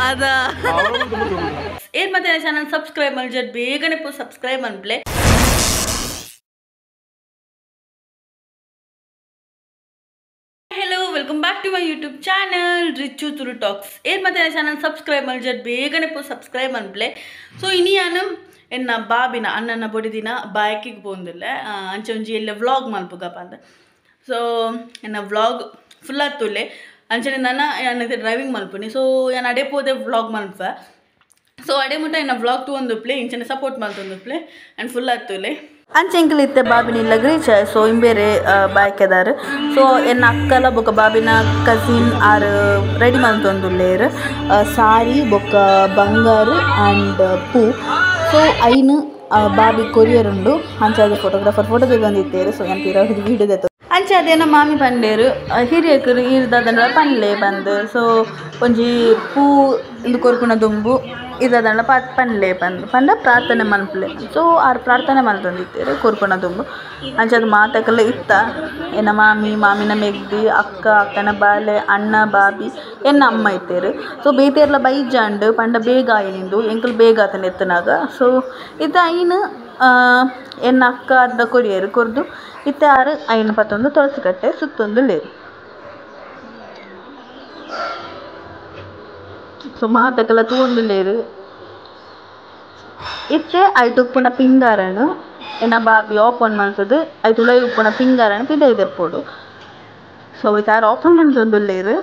ಅದ ಏನ್ ಮತ್ತೆ ಚಾನಲ್ ಸಬ್ಸ್ಕ್ರೈಬ್ ಮಾಡಿ ಬೇಗನೆ subscribe ಅನ್ಪ್ಲೆ. Hello, welcome back to my YouTube channel Richu Tulu talks. ಏನ್ ಮತ್ತೆ ಚಾನಲ್ ಸಬ್ಸ್ಕ್ರೈಬ್ ಮಾಡಿ ಬೇಗನೆ ಸಬ್ಸ್ಕ್ರೈಬ್ ಅನ್ಪ್ಲೆ. ಸೊ ಇನಿಯಾನು ಎನ್ನ ಬಾಬಿನ ಅಣ್ಣನ ಬೊಡಿದಿನ ಬಾಯಕಿಗೆ ಪೋಂದಿಲ್ಲ ಅಂಚೆ ಒಂಜಿ ಎಲ್ಲ ವ್ಲಾಗ್ ಮಲ್ಪುಗಪ್ಪ ಅಂತ. ಸೊ ಎನ್ನ ವ್ಲಾಗ್ ಫುಲ್ ಆತುಲ್ಲೆ ಅಂಚನೆ ನಾನು ಯಾನೈತೆ ಡ್ರೈವಿಂಗ್ ಮಲ್ಪುನಿ. ಸೊ ಯಾನ್ ಅಡೆ ಪೋದೆ ವ್ಲಾಗ್ ಮಲ್ಪ. ಸೊ ಅಡೆ ಮುಟ್ಟ ಎನ್ನ ವ್ಲಾಗ್ ತೂ ಪ್ಲೇ ಇಂಚನೆ ಸಪೋರ್ಟ್ ಮಲ್ತೊಂದು ಪ್ಲೇ ಆ್ಯಂಡ್ ಫುಲ್ ಆತುಲ್ಲೆ. ಅಂಚೆ ಎಂಕಲ್ ಇತ್ತೆ ಬಾಬಿನ ಇಲ್ಲ ಗ್ರೀಚ. ಸೊ ಇಂಬೇರೆ ಬಾಯ್ಕೆದಾರು. ಸೊ ಎನ್ನ ಅಕ್ಕಲ ಬೊಕ್ಕ ಬಾಬಿನ ಕಸಿನ್ ಆರ್ ರೆಡಿ ಮಲ್ತೊಂದುಲ್ಲೇರು ಸಾರಿ ಬೊಕ್ಕ ಬಂಗಾರು ಆ್ಯಂಡ್ ಪೂ. ಸೊ ಐನು ಬಾಬಿ ಕೊರಿಯರ್ ಉಂಡು ಅಂಚೆ ಫೋಟೋಗ್ರಾಫರ್ ಫೋಟೋ ತೆಗೊಂಡಿದ್ದೇರು. ಸೊ ನಾನು ತೀರಾ ವೀಡಿಯೋ ತೆತ್ತು ಅಂಚೆ ಅದೇನೋ ಮಾಮಿ ಪಂಡೇರು ಹಿರಿಯಕರು ಇರ್ದಾದಂಡ ಪನ್ಲೆ ಬಂದು. ಸೊ ಒಂಜಿ ಪೂ ಇಂದು ಕೊರ್ಪುನ ದುಂಬು ಇರ್ದಾದಂಡ ಪನ್ಲೆ ಬಂದು ಪಂಡ ಪ್ರಾರ್ಥನೆ ಮನ್ಪುಲೆ. ಸೊ ಆರು ಪ್ರಾರ್ಥನೆ ಮಲ್ತೊಂದಿತ್ತೇರು ಕೊರ್ಪುನ ದುಂಬು. ಅಂಚೆ ಅದು ಮಾತಕಲ್ಲ ಇತ್ತ ಎನ್ನ ಮಾಮಿ ಮಾಮಿನ ಮೆಗ್ದಿ ಅಕ್ಕ ಅಕ್ಕನ ಬಾಲೆ ಅಣ್ಣ ಬಾಬಿ ಎನ್ನ ಅಮ್ಮ ಇತ್ತೇರು. ಸೊ ಬೇತೇರ್ಲ ಬೈಜಾಂಡು ಪಂಡ ಬೇಗ ಆಯಿನಿಂದು ಎಂಕಲ್ ಬೇಗ ಆತನ ಎತ್ತನಾಗ. ಸೊ ಇತ್ತ ಐನು ಎನ್ನ ಅಕ್ಕ ಅರ್ಧ ಕೊರಿಯರು ಕೊರ್ದು ಇತ್ತೆ ಆರು ಐನು ಪತ್ತೊಂದು ತುಳಸಿ ಕಟ್ಟೆ ಸುತ್ತೊಂದು ಲೇರು. ಸೊ ಮಾತಕಲ್ಲ ತೂಂದು ಲೇರು. ಇತ್ತೆ ಐಟು ಉಪ್ಪುನ ಪಿಂಗಾರನು ಎನ್ನ ಬಾಬಿ ಓಪನ್ ಮಲ್ತದು ಐಟು ಉಲೈ ಉಪ್ಪುನ ಪಿಂಗಾರನು ಪಿದೈ ದೆಪ್ಪೊಡು. ಸೊ ಇತ್ತೆ ಆರು ಓಪನ್ ಮಲ್ತೊಂದು ಲೇರು.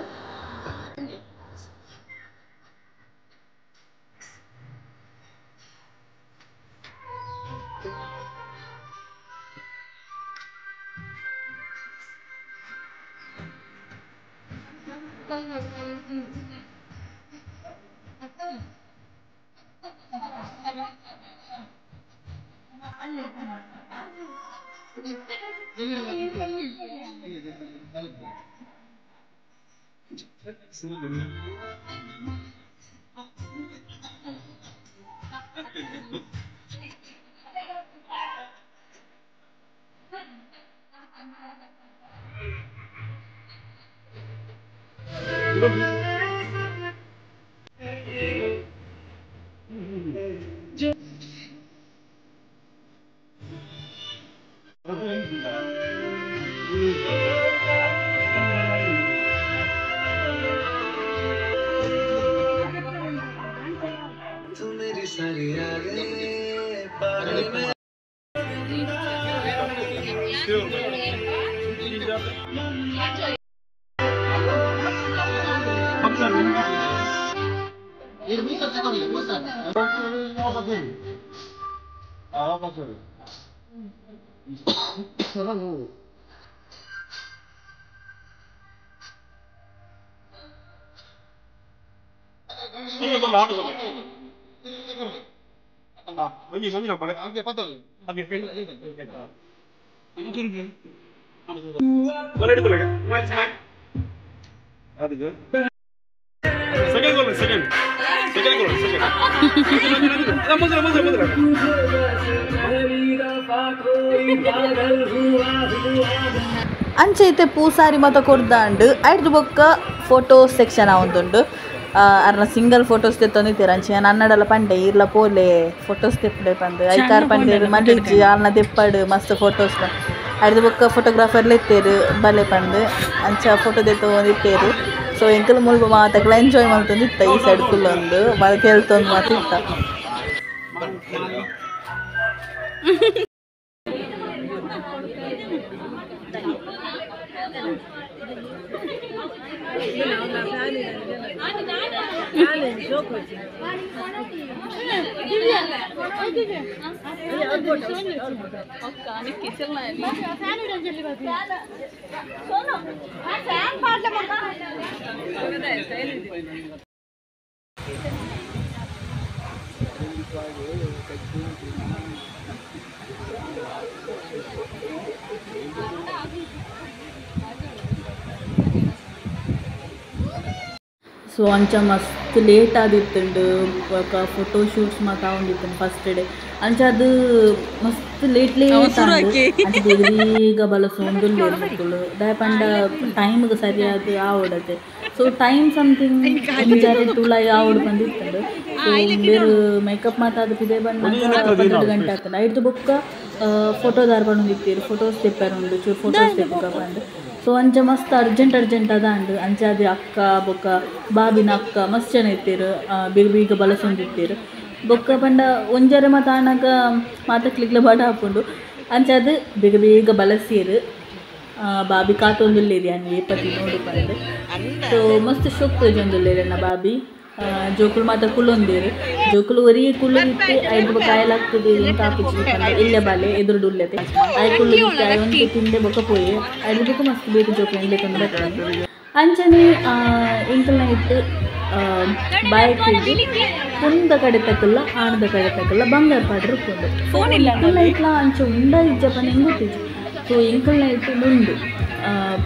ಅಂಚೆ ಇತ್ತೆ ಪೂಸಾರಿ ಮತ ಕೊರ್ದಾಂಡು ಐಡ್ದು ಬೊಕ್ಕ ಫೋಟೋ ಸೆಕ್ಷನ್ ಆವೊಂದುಂಡು. ಅರ್ನ ಸಿಂಗಲ್ ಫೋಟೋಸ್ ತೆತ್ತೊಂದಿತ್ತೆರ್ ಅಂಚೆ ನನ್ನಡಲ ಪಂಡೆ ಇರ್ಲ ಪೋಲೆ ಫೋಟೋಸ್ ತೆಪ್ಪಡೆ ಪಂದು ಐತಾರ್ ಪಂಡೇರು ಮಡಿಜಿ ಆಲ್ನ ದೆಪ್ಪಡು ಮಸ್ತ್ ಫೋಟೋಸ್. ಐಡ್ದು ಬೊಕ್ಕ ಫೋಟೋಗ್ರಾಫರ್ ಇತ್ತೇರು ಬಲೆ ಪಂದು ಅಂಚ ಫೋಟೋ ತೆತ್ತೊಂದಿತ್ತೇರು. ಸೊ ಎಂಕಲ್ ಮುಲ್ಪ ಮಾತಕ್ಲ ಎಂಜಾಯ್ ಮಲ್ತೊಂದಿತ್ತ ಈ ಸೈಡ್ ಕುಲ್ಲೊಂದು ಕೇಳ್ತೊಂದು ಮಾತ ಇತ್ತ. ಸೊ ಅಂಚ ಮಸ್ತ್ ಲೇಟ್ ಆದಿತ್ತುಂಡು ಬೊಕ ಫೋಟೋ ಶೂಟ್ಸ್ ಮಾತ ಆವೊಂದಿತ್ತುಂಡು ಫಸ್ಟ್ ಡೇ ಅಂಚ ಅದು ಮಸ್ತ್ ಲೇಟ್ ಲೇಟ್ ಆಂಡ್ ಅಂಚ ಬೇಗ ಬೇಗ ಬಲಸೊಂದುಲ್ಲೆರ್ ಮೊಕುಲು ದಾಯೆ ಪಂಡ ಟೈಮ್ಗ್ ಸರಿಯಾದ್ ಆವೊಡತೆ ಸೊ ಟೈಮ್ ಸಮಥಿಂಗ್ ಒಂಜಾರೆ ತುಳಾಯಿ ಆವೊಡು ಪಂದ್ ಇತ್ತುಂಡು ಸೊ ಉಂಬೆರ್ ಮೇಕಪ್ ಮಾತ ಆದ್ ಪಿದಯಿ ಬನ್ನಗ 12 ಗಂಟೆ ಆತುಂಡು ಐಡ್ದ್ ಬೊಕ್ಕ ಫೋಟೋದಾರ್ ಪನೊಂದಿತ್ತೆರ್ ಫೋಟೋಸ್ ದೆಪ್ಪರೆ ಉಂಡು ಚೂರು ಫೋಟೋಸ್ ದೆಪ್ಪುಗ ಪಂದ್ ಸೊ ಅಂಚ ಮಸ್ತ್ ಅರ್ಜೆಂಟ್ ಅರ್ಜೆಂಟ್ ಅದಾಂಡ್ ಅಂಚಾದ್ ಅಕ್ಕ ಬೊಕ್ಕ ಬಾಬಿನ ಅಕ್ಕ ಮಸ್ತ್ ಜನ ಇತ್ತೆರ್ ಬೇಗ ಬೇಗ ಬಲಸೊಂದಿತ್ತೆರ್ ಬೊಕ್ಕ ಪಂಡ ಒಂಜರೆ ಮಾತ ಆನಗ ಮಾತಕ್ಲೆಗ್ಲ ಬಡ ಆಪುಂಡು ಅಂಚಾದ್ ಬೇಗ ಬೇಗ ಬಲಸಿಯೆರ್ ಬಾಬಿ ಕಾತೊಂದುಲ್ಲೆರ್ ಯಾನ್ ಏಪತಿ ನೋಡು ಪಂದ್ ಸೊ ಮಸ್ತ್ ಶೋಕ್ ತೋಜೊಂದುಲ್ಲೆರ್ ಎನ್ನ ಬಾಬಿ ಜೋಕುಲು ಮಾತ ಕುಲ್ಲೊಂದೆರ್ ಜೋಕುಲು ಒರಿಯೆ ಕುಲ್ಲೊಂದಿತ್ತೆ ಐಡ್ದ್ ಬೊಕ್ಕ ಆಯೆ ಎಂಕ್ ಆಪುಜಿ ಪಂದ್ ಎಲ್ಲೆ ಬಾಲೆ ಎದುರುಡು ಉಲ್ಲೆತೆ ಆಯೆ ಕುಲ್ಲೊಂದಿತ್ತೆ ಆಯೆ ಒಂತೆ ತಿಂದೆ ಬೊಕ್ಕ ಪೋಯೆ ಐಡ್ದ್ ಬೊಕ್ಕ ಮಸ್ತ್ ಬೇತೆ ಜೋಕುಲೆನ್ ಲೆತೊಂದು ಬತ್ತೆರ್ ಅಂಚನೆ ಎಂಕಲ್ನ ಇತ್ತೆ ಬಾಯಕಿಗ್ ಪೊಂದ ಕಡೆತಕುಲ್ಲ ಆಣದ ಕಡೆತಕುಲ್ಲ ಬಂಗಾರ ಪಾಡ್ರೆ ಉಪ್ಪುಂಡು ಫೋನ್ ಇಲ್ಲ ಎಂಕಲ್ನ ಇತ್ಲ ಅಂಚ ಉಂಡ ಇಜ್ಜ ಪಂದ್ ಎಂಕ್ ಗೊತ್ತಿಜ್ಜಿ ಸೊ ಎಂಕಲ್ನ ಇತ್ತೆ ಉಂಡು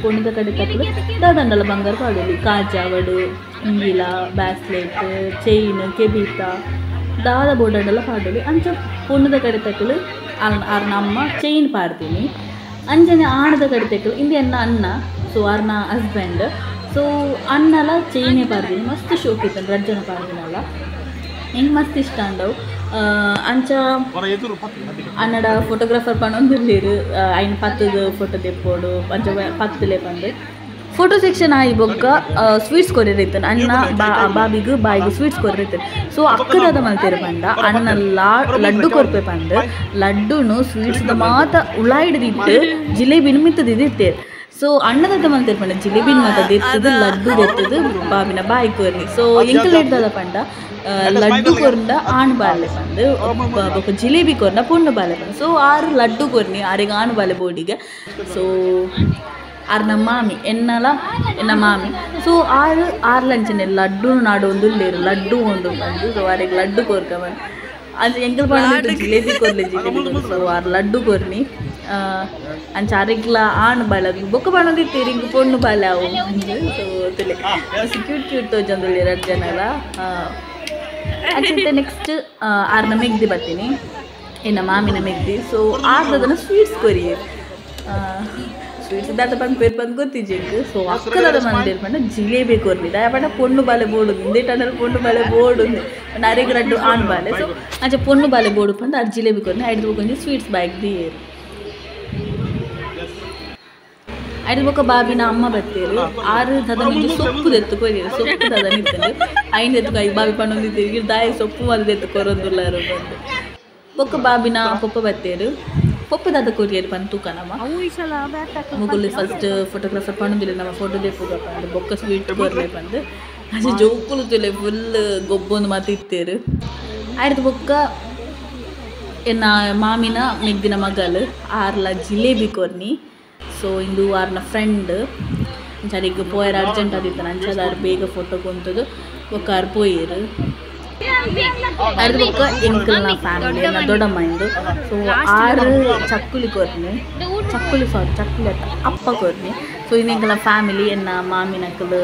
ಪೊಣ್ಣದ ಕಡೆತಕುಲು ದಾದಂಡಲ ಬಂಗಾರ ಪಾಡೊಲಿ ಕಾಜಾವಡ್ ಉಂಗಿಲ ಬ್ಯಾಸ್ಲೆಟ್ ಚೈನ್ ಕೆಬಿತ ದಾದ ಬೋಡಂಡಲ ಪಾಡೊಲಿ ಅಂಚ ಪೊಣ್ಣದ ಕಡೆತಕುಲು ಆರ್ನ ಅಮ್ಮ ಚೈನ್ ಪಾಡ್ತೀನಿ ಅಂಚನೆ ಆಣದ ಕಡೆತಕುಲು ಇಂದು ಎನ್ನ ಅಣ್ಣ ಸೊ ಆರ್ನ ಹಸ್ಬೆಂಡ್ ಸೊ ಅಣ್ಣಲ ಚೈನೇ ಪಾಡ್ತೀನಿ ಮಸ್ತ್ ಶೋಕ್ ಇತ್ತುಂಡು ರಡ್ಡ್ ಜನ ಪಾಡ್ದಿನಲ್ಲ ಎಂಕ್ ಮಸ್ತ್ ಇಷ್ಟ ಆಂಡವು ಅಂಚ ಅನ್ನಡ ಫೋಟೋಗ್ರಾಫರ್ ಪನೊಂದುಲ್ಲೆರ್ ಐನ್ ಪತ್ತುದು ಫೋಟೋ ದೆಪ್ಪೊಡು ಅಂಚ ಪತ್ತುಲೆ ಪಂದ್ ಫೋಟೋ ಸೆಕ್ಷನ್ ಆಯಿ ಬೊಕ್ಕ ಸ್ವೀಟ್ಸ್ ಕೊರಿಯರ್ ಇತ್ತುಂಡು ಅಣ್ಣ ಬಾಬಿಗ್ ಬಾಯಿಗ್ ಸ್ವೀಟ್ಸ್ ಕೊರಿಯರ್ ಇತ್ತುಂಡು ಸೊ ಅಕ್ಕ ದಾದ ಮಲ್ತೆರ್ ಪಂಡ ಅಣ್ಣ ಲಡ್ಡು ಕೊರ್ಪೆ ಪಂದ್ ಲಡ್ಡುನು ಸ್ವೀಟ್ಸ್ ದ ಮಾತ ಉಳಾಯಿಡ್ ಜಿಲೇಬಿನ್ ಮಿತ್ತ್ ದೀದಿತ್ತೆರ್ ಸೊ ಅಣ್ಣದಾದ ಮಲ್ತೆರ್ ಪಂಡ ಜಿಲೇಬಿನ್ ಮಾತ ದೆತ್ತುದು ಲಡ್ಡು ದೆತ್ತುದು ಬಾಬಿನ ಬಾಯಿ ಕೊರ್ನಿ ಸೊ ಎಂಕಲ್ ದಾದ ಪಂಡ ಲಡ್ಡು ಕೊರ್ಂಡ ಆಣ್ ಬಾಲೆ ಪಂದ್ ಬೊಕ್ಕ ಜಿಲೇಬಿ ಕೊರ್ಂಡ ಪೊಣ್ಣು ಬಾಲೆ ಪಂದ್ ಸೊ ಆರು ಲಡ್ಡು ಕೊರ್ನಿ ಆರೆಗ್ ಆಣ್ ಬಾಲೆ ಬೋಡಿಗೆ ಸೊ ಆರ್ನ ಮಾಮಿ ಎನ್ನಲ ಎನ್ನ ಮಾಮಿ ಸೊ ಆರು ಆರ್ಲಂಚನೆ ಲಡ್ಡು ನಾಡೊಂದುಲ್ಲೆರ್ ಲಡ್ಡು ಉಂಡು ಪಂದ್ ಸೊ ಆರೆಗ್ ಲಡ್ಡು ಕೊರ್ಕ ಪಂದ್ ಅಂಚ ಎಂಕಲ್ ಪಂಡ ಜಿಲೇಬಿ ಕೊರ್ಲೆ ಜಿಲೇಬಿ ಕೊರ್ಲೆ ಸೊ ಆರ್ ಲಡ್ಡು ಕೊರ್ನಿ ಅಂಚ ಅರೆಗ್ಲ ಆಣ್ ಬಾಲೆ ಬೊಕ್ಕ ಪನೊಂದಿತ್ತೆರ್ ಇಂಕ್ ಪೊಣ್ಣು ಬಾಲೆ ಅವು ಸೊ ತುಲೆ ಮಸ್ತ್ ಕ್ಯೂಟ್ ಕ್ಯೂಟ್ ತೋಜೊಂದುಲ್ಲೆರ್ ರಡ್ಡ್ ಜನಲ ಅಂಚ ನೆಕ್ಸ್ಟ್ ಆರ್ನ ಮೆಗ್ದಿ ಬತ್ತೀನಿ ಎನ್ನ ಮಾಮಿನ ಮೆಗ್ದಿ ಸೊ ಆರ್ದದನ ಸ್ವೀಟ್ಸ್ ಕೊರಿಯೆರ್ ಸ್ವೀಟ್ಸ್ ದಾದ ಪನ್ಪೆರ್ ಪಂದ್ ಗೊತ್ತಿಜ್ಜಿ ಎಂಕ್ ಸೊ ಅಕ್ಕ ದಾದ ಮಲ್ತೆರ್ ಪಂಡ ಜಿಲೇಬಿ ಕೊರ್ಲಿ ದಾಯೆ ಪಂಡ ಪೊಣ್ಣು ಬಾಲೆ ಬೋಡು ಇಂದೆಟ್ ಆಂಡಲ ಪೊಣ್ಣು ಬಾಲೆ ಬೋಡು ಪಂಡ ಅರೆಗ್ ರಡ್ಡ್ ಆಣ್ ಬಾಲೆ ಸೊ ಅಂಚ ಪೊಣ್ಣು ಬಾಲೆ ಬೋಡು ಪಂದ್ ಆರ್ ಜಿಲೇಬಿ ಕೊರ್ನಿ ಐಡ್ದ್ ಬೊಕ್ಕ ಒಂಜಿ ಸ್ವೀಟ್ಸ್ ಬಾಯಿಗ್ ದೀಯೆರ್ ಐಡ್ದ್ ಬೊಕ್ಕ ಬಾಬಿನ ಅಮ್ಮ ಬತ್ತೆರ್ ಆರು ದಾದ ಒಂಜಿ ಸೊಪ್ಪು ದೆತ್ತು ಕೊರಿಯೆರ್ ಸೊಪ್ಪು ದಾದ ಇತ್ತುಂಡು ಐನ್ ದೆತ್ತು ಐಕ್ ಬಾಬಿ ಪನೊಂದಿತ್ತೆರ್ ಈರ್ ದಾಯೆ ಸೊಪ್ಪು ಮಲ್ತ್ ದೆತ್ತು ಕೊರೊಂದುಲ್ಲರ್ ಪಂದ್ ಬೊಕ್ಕ ಬಾಬಿನ ಪೊಪ್ಪ ಬತ್ತೆರ್ ಪೊಪ್ಪ ದಾದ ಕೊರಿಯೆರ್ ಪಂದ್ ತೂಕ ನಮ ಮೊಕುಲು ಫಸ್ಟ್ ಫೋಟೋಗ್ರಾಫರ್ ಪನೊಂದುಲ್ಲೆರ್ ನಮ ಫೋಟೋ ದೆಪ್ಪುಗ ಪಂದ್ ಬೊಕ್ಕ ಸ್ವೀಟ್ ಕೊರ್ಲೆ ಪಂದ್ ಅಂಚ ಜೋಕುಲು ತೂಲೆ ಫುಲ್ ಗೊಬ್ಬೊಂದು ಮಾತ ಇತ್ತೆರ್ ಐಡ್ದ್ ಬೊಕ್ಕ ಎನ್ನ ಮಾಮಿನ ಮೆಗ್ದಿನ ಮಗಲ್ ಆರ್ಲ ಜಿಲೇಬಿ ಕೊರ್ನಿ ಸೊ ಇಂದು ಆರ್ನ ಫ್ರೆಂಡ್ ಅಂಚ ಅರೆಗ್ ಪೋಯೆರ್ ಅರ್ಜೆಂಟ್ ಆದಿತ್ತನ ಅಂಚಾದ್ ಆರ್ ಬೇಗ ಫೋಟೋ ಕೊಂತುದು ಬೊಕ್ಕ ಆರ್ ಪೋಯೆರ್ ಐಡ್ದ್ ಬೊಕ್ಕ ಎಂಕಲ್ನ ಫ್ಯಾಮಿಲಿ ಎನ್ನ ದೊಡ್ಡಮ್ಮ ಇಂದು ಸೊ ಆರ್ ಚಕ್ಕುಲಿ ಕೊರ್ನಿ ಚಕ್ಕುಲಿ ಸಾರಿ ಚಕ್ಕುಲಿ ಅತ್ತ ಅಪ್ಪ ಕೊರ್ನಿ ಸೊ ಇಂದು ಎಂಕಲ್ನ ಫ್ಯಾಮಿಲಿ ಎನ್ನ ಮಾಮಿನಕುಲು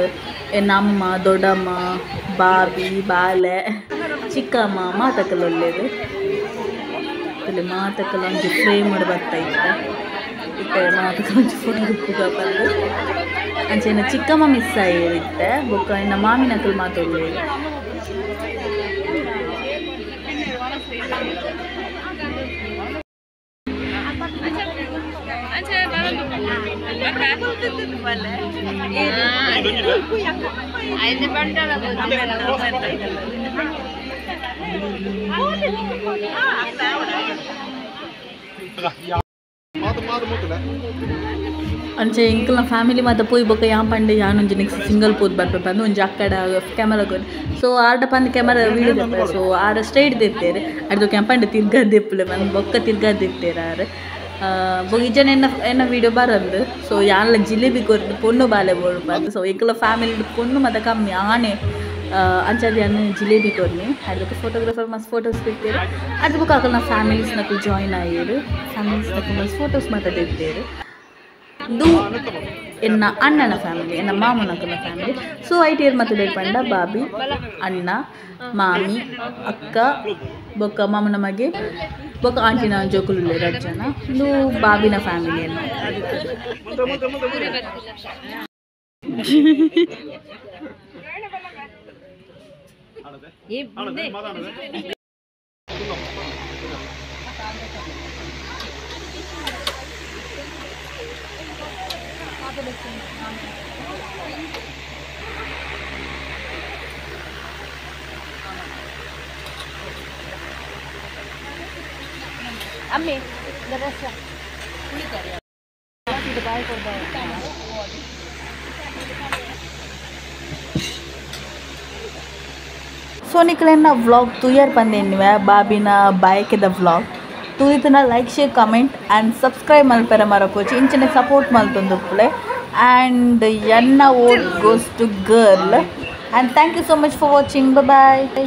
ಎನ್ನ ಅಮ್ಮ ದೊಡ್ಡಮ್ಮ ಬಾಬಿ ಬಾಲೆ ಚಿಕ್ಕಮ್ಮ ಮಾತಕುಲು ಉಲ್ಲೆರ್ ಮಾತಕುಲು ಒಂಜಿ ಫ್ರೇಮ್ ಬತ್ತ ಇತ್ತೆ ಇತ್ತೆ ಮಾತಕುಲು ಒಂಜಿ ಫೋಟೋ ದೆಪ್ಪುಗ ಪಂದ್ ಅಂಚ ಎನ್ನ ಚಿಕ್ಕಮ್ಮ ಮಿಸ್ ಆಯೆರ್ ಇತ್ತೆ ಬೊಕ್ಕ ಎನ್ನ ಮಾಮಿನಕುಲು ಮಾತ ಉಲ್ಲೆರ್ ಅಂಚ ಎಂಕಲ್ನ ಫ್ಯಾಮಿಲಿ ಮಾತ ಪೋಯಿ ಬೊಕ್ಕ ಯಾನ್ ಪಂಡೆ ಯಾನ್ ಒಂಜಿ ನೆಕ್ಸ್ಟ್ ಸಿಂಗಲ್ ಪೋದು ಬರ್ಪೆ ಪಂದ್ ಒಂಜಿ ಅಕ್ಕಡ ಕ್ಯಾಮರಾ ಕೊರ್ನಿ ಸೊ ಆರ್ಡ ಪಂದ್ ಕ್ಯಾಮರಾ ವೀಡಿಯೋ ದೆಪ್ಪೆ ಸೊ ಆರ್ ಸ್ಟ್ರೈಟ್ ದೆತ್ತೆರ್ ಅರ್ಧ ಯಾನ್ ಪಂಡೆ ತಿರ್ಗಾದ್ ದೆಪ್ಪುಲೆ ಪಂದ್ ಬೊಕ್ಕ ತಿರ್ಗಾದ್ ದೆತ್ತೆರ್ ಆರ್ ಬೊಕ್ಕ ಇಜ್ಜಂಡ ಎನ್ನ ಎನ್ನ ವೀಡಿಯೋ ಬರಂದ್ ಸೊ ಯಾನ್ಲ ಜಿಲೇಬಿ ಕೊರ್ದು ಪೊಣ್ಣು ಬಾಲೆ ಬೋಡು ಪಂದ್ ಸೊ ಎಂಕಲ್ನ ಫ್ಯಾಮಿಲಿ ಪೊಣ್ಣು ಮಾತ ಕಮ್ಮಿ ಆಣೆ ಅಂಚಾದ್ ಯಾನ್ ಜಿಲೇಬಿ ಕೊರ್ನಿ ಅರ್ಧ ಫೋಟೋಗ್ರಾಫರ್ ಮಸ್ತ್ ಫೋಟೋಸ್ ತೆಕ್ತೆರ್ ಅರ್ಧ ಬೊಕ್ಕ ಅಕಲ್ನ ಫ್ಯಾಮಿಲೀಸ್ ನಕುಲು ಜಾಯಿನ್ ಆಯೆರ್ ಫ್ಯಾಮಿಲೀಸ್ ನಕುಲು ಮಸ್ತ್ ಫೋಟೋಸ್ ಮಾತ ದೆತ್ತೆರ್. ಎನ್ನ ಅಣ್ಣನ ಫ್ಯಾಮಿಲಿ, ಎನ್ನ ಮಾಮನಕುಲ ಫ್ಯಾಮಿಲಿ. ಸೊ ಐಟಿಯರ್ ಮತ್ತು ಪಂಡ ಬಾಬಿ, ಅಣ್ಣ, ಮಾಮಿ, ಅಕ್ಕ, ಬೊಕ್ಕ ಮಾಮನ ಮಗೆ, ಬೊಕ್ಕ ಆಂಟಿನ ಜೋಕುಲು ರಡ್ಡ್ ಜನ. ಉಂದು ಬಾಬಿನ ಫ್ಯಾಮಿಲಿ ಎನ್ನ. ಸೊ ನಿಕ್ಲೆನ ವ್ಲಾಗ್ ತೂಯರ್ ಪಂದೆನ್ನುವೆ ಬಾಬಿನ ಬಾಯಕೆದ ವ್ಲಾಗ್ ತೂದಿತನ like, share, comment and subscribe ಮಲ್ಪೆರ ಮರಪೋಚಿ. ಇಂಚನೆ ಸಪೋರ್ಟ್ ಮಲ್ತೊಂದುಪ್ಪುಲೆ. ಆ್ಯಂಡ್ ಎನ್ನ vote goes to girl. And thank you so much for watching. Bye.